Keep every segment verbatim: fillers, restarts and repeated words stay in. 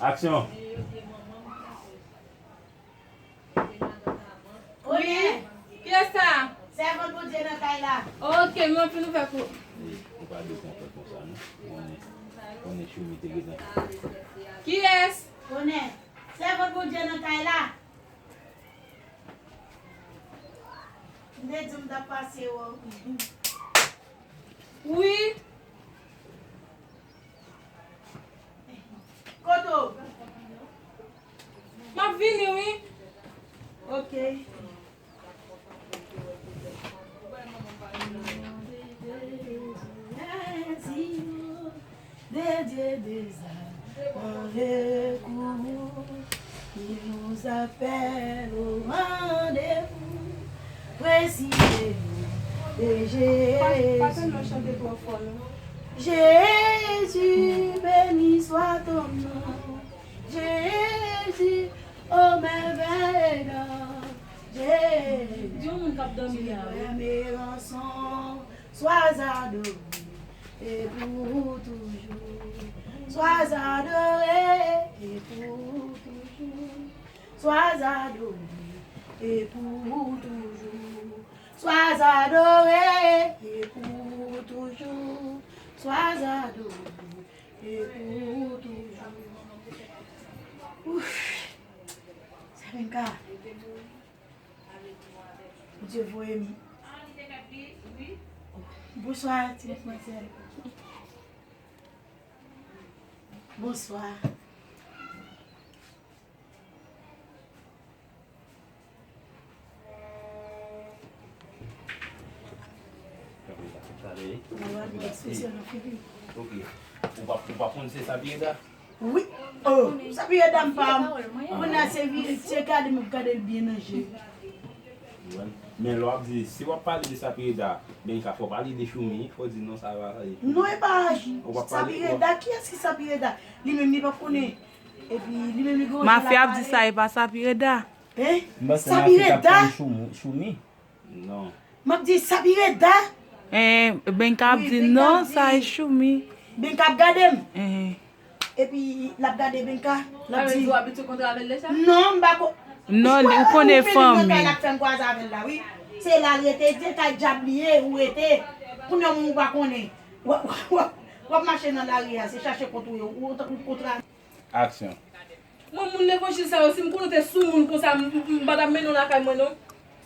Aksyon. Wi. Kiyès sa? Sèvant Bondye nan kay la. Ok, m ap fin ouvè pou. Ou pa bezwen fè konsa, non. Konnen, konnen Choumi te gentan. Kiyès? Konnen. Sèvant Bondye nan kay la. M te di w m t ap pase w. Wi. Kote w? M ap vini, wi. Ok. De Dieu des armes, un recours, il nous appelle au rendez-vous, précisément de Jésus. Jésus, béni soit ton nom. Jésus, ô merveilleux nom. Jésus, tu es mes rançons. Sois adoré et pour toujours. Sois adoré et pour toujours. Sois adoré et pour toujours. Sois adoré et pour toujours. Sois adoré et pour toujours. Ouf. Sa vin ka. Bondye voye m. Bonswa, ti mesye. Bonswa. Ok. Ou pa, ou pa konn se Sapireda? Wi. Oh, Sapireda m pa. Kounye a se vire, se gade m ap gade l byen nan je. Men lè w ap di, si w ap pale de Sapireda, Benka, fò w pale de Choumi, fò w di non, sa va. Non, e pa Sapireda. Kiyès ki Sapireda? Li menm li pa konnen. Epi li menm li gon jan l ap pale. Mafya ap di sa, e pa Sapireda. Hein? M panse Mafya t ap pale Choumi. Choumi. Non. M ap di Sapireda. Eh, Benka ap di non, sa e Choumi. Benka ap gade m. Eh. Epi l ap gade Benka, l ap di. Non, m pa ko. Non, li, ou konnen fanmi. L ap fè m kwaze avè l la, wi. Se la l rete, di kay dyab li ye, ou rete. Kounye a moun ou pa konnen. W ap, w ap, w ap mache nan lari a, se chache kont ou ye, ou, ou kontra. Aksyon. Mwen, moun levanjil sa yo, si m konnen w te sou moun konsa, m, m, m pa t ap mennen w lakay mwen, non.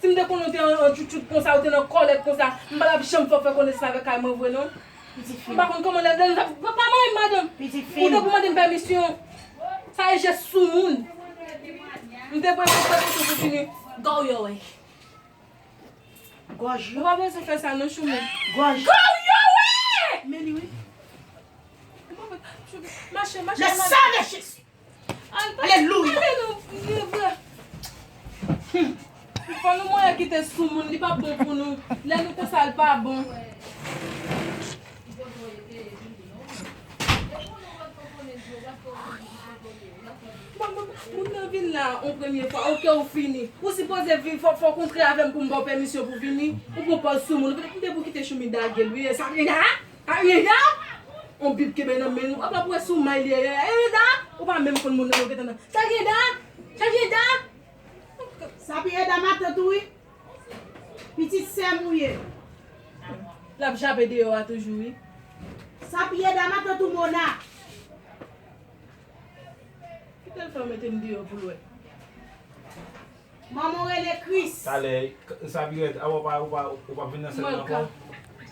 Si m te konnen w te an, an tchoutchout konsa, w te nan kòlèt konsa, m pa t ap janm fè w fè konesans avèk kay mwen vre, non. M pa konn kòman lè, lè, lè, pa, pa mare m, madanm. Ou te pou mande m pèmisyon. Sa e jès sou moun. M te voye pou pèmisyon pou vini. Gòj yo, wè. Gòj yo. Ou pa bezwen fè sa, non, Choumi. Gòj. Gòj yo, wè! Men li, wi. Mache, mache, mache. Alelouya. Alelouya. Fò nou mwen kite sou moun, li pa bon pou nou. Lè nou konsa, li pa bon. Bon, bon, moun nan vin la, yon premye fwa, ok, ou fini. Ou sipoze vin, fò, fò kontre avè m pou m ba w pèmisyon pou vini. Ou pran pòz sou moun. M te pou kite Choumi dage l, wi, sa vin la. Sa gen da? On bib kenbe nan men nou. Ap la pou wè sou may li ye. Sa gen da? Ou pa menm konn moun nan nou gentan nan. Sa gen da? Sa gen da? Sa Pierre da matant ou wi. Pitit sè m ou ye. L ap jape deyò a toujou wi. Sa Pierre da matant ou Mona. Kite l fè mete m deyò pou l wè. Manman w rele Kris. Talè, k-, sa vire, a, ou pa, ou pa, ou pa vin nan sèn nan ankò?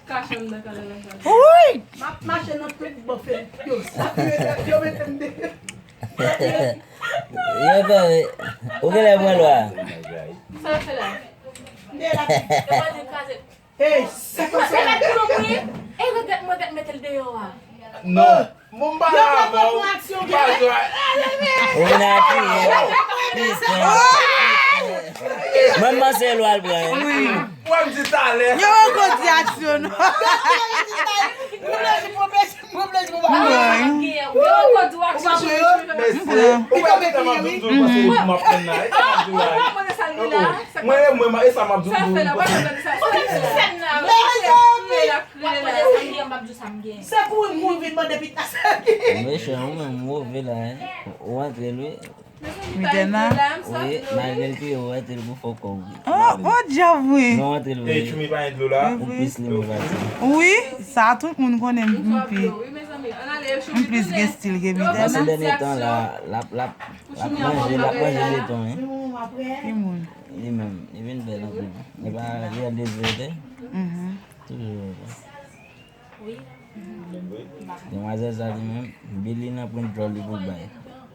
Kache m nan kay la, kache. Wi! M ap mache nan tout bò fè yo. Sa vire, yo mete m de. Yo, kòm, ou genlè pran lwa. Sa yo fè la? M de la. Yo pa di kraze. Ey, se pa sa. Se mèt pran mwen, e regrèt mwen regrèt mete l deyò a. Non. Bon, m pa la avè w. M pa jwe. Ou vin a kriye. Pis, non. Mwen, m panse lwa l pran. Wi. Mwen, m di talè. Yo, ankò di aksyon, non. Mwen, m vle di, mwen pa. Mwen, m vle di, mwen pa. Mwen, m vle di, mwen pa. Mesye, ou wè sa m ap di w, paske m ap pran la. E sa m ap di w la. Mwen, mwen, e sa m ap di w. Sa fè la, pa fè sa. Mezanmi, W ap mande sa m gen, m ap di w sa m gen. Se kouri m kouri vin mande Pita sa l gen. Mechan, ou menm, ou move la, hein. Ou antre l, wi. Mitèna. Wi, malgre l kriye, ou antre l pou fè w kòb. Oh, bon djab, wi. Non, antre l, wi. Ey, Tchoumi, pa gen dlo la? Ou plis li move ati. Wi, sa tout moun konnen m pi. M plis gen stil ke Mitèna. Paske dènye tan la, l ap, l ap, l ap manje, l ap manje beton, wi. Ki moun? Li menm, li vin bèl anpil. Li pa, li an dezirete. Mhm. Toujou. Demwazèl sa li menm, Billy nan pran djòl li pou l bay.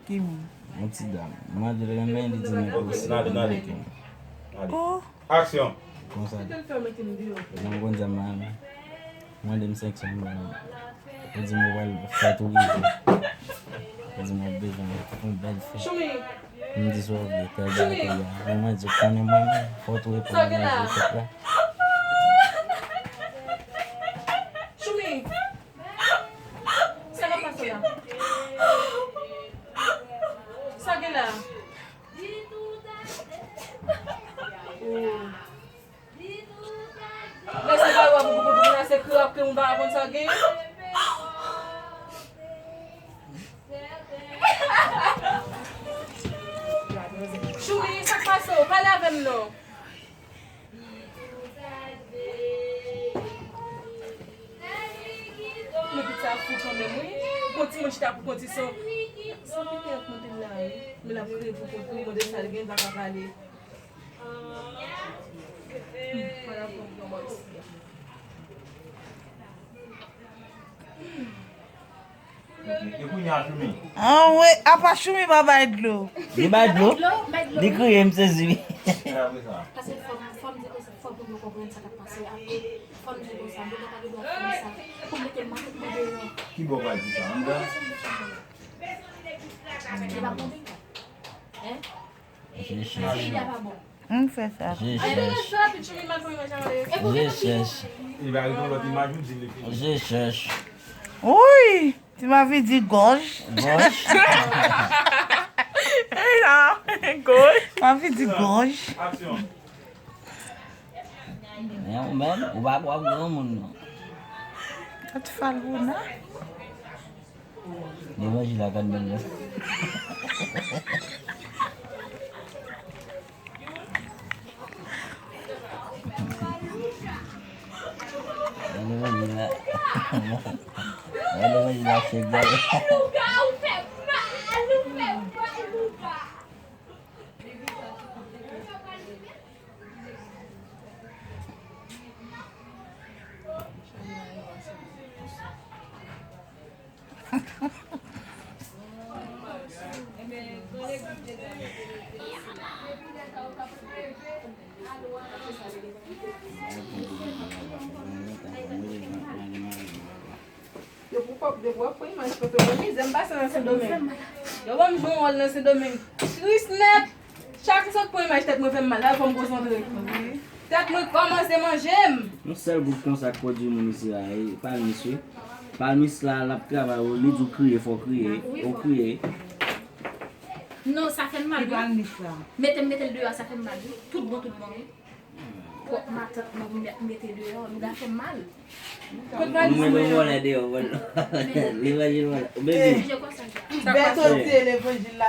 Ki moun? Yon ti dam. Mwen di l renmen, li di m enposib. Oh. Aksyon. Konsa. Mwen konn sa m renmen. Mande m senk san m ba l. Ou di m ou pral fè tou rive. Ou di m w ap bezwen yon bèl fi. M di sa w vle, tèl bagay, tèl bagay. Men mwen di w konnen mwen menm, fò w tou reponn nan manje fèt la. Choumi! Sa k ap pase la? Sa gen la? Oh. Lè se bagay w ap pou pou pou se kre w ap kre moun pa konn sa gen. Choumi, sa k pase w? Pale avè m non. Men pitit sa fou kanmenm, wi. Gon timoun chita pou kont li, se yon, se yon pitit k monte la, wi. Men l ap kriye pou kont li, mande sa l gen, l pa ka pale. Hmm, pa rapò pou yon bò isi a. E kounye a, Choumi? Anwe, apa Choumi pa bay dlo? Li bay dlo? Li kriye, m sezi, wi. E apre sa? Paske fò m, fò m di konsa, fò moun yo konprann sa k ap pase a. Fò m di konsa, m pa gen dwa fè sa. Pou m mete m ak mwen deyò. Ki bò w pral di sa? Anndan? Li pa bon. Hein? Je cherche. M fè sa. Je cherche. Je cherche. Je cherche. Wi, tu m'avais dit gorge. Gorge. Gòj. M'avais dit gorge. Aksyon. Men ou menm, ou pa kwè w ap granmoun non. Gad Falbouna. Levanjil la gad menm nan. Levanjil la. Levanjil la chèk gade. Depi w ap, depi w ap pran imaj kote w mizè m pase nan Sendomeng. Yo ban m gon wòl nan Sendomeng. Tris nèt. Chak m sot pran imaj tèt mwen fè m mal. Al fò m konsantre. Tèt mwen kòmanse manje m. Yon sèl gwoup konsa k pwodui moun isi la, e Palmis wi. Palmis la, l ap travay, ou, li di w kriye, fò w kriye, ou kriye. Non, sa fè m mal wi. Ki Palmis la? Mete m mete l deyò, sa fè m mal wi. Tout bon, tout bon wi. Pwòp matant mwen pou m mete deyò, li ta fè m mal. Mwen mwen vòlè deyò, vòlè. Li manje vòlè. Baby. Bèto di levanjil la.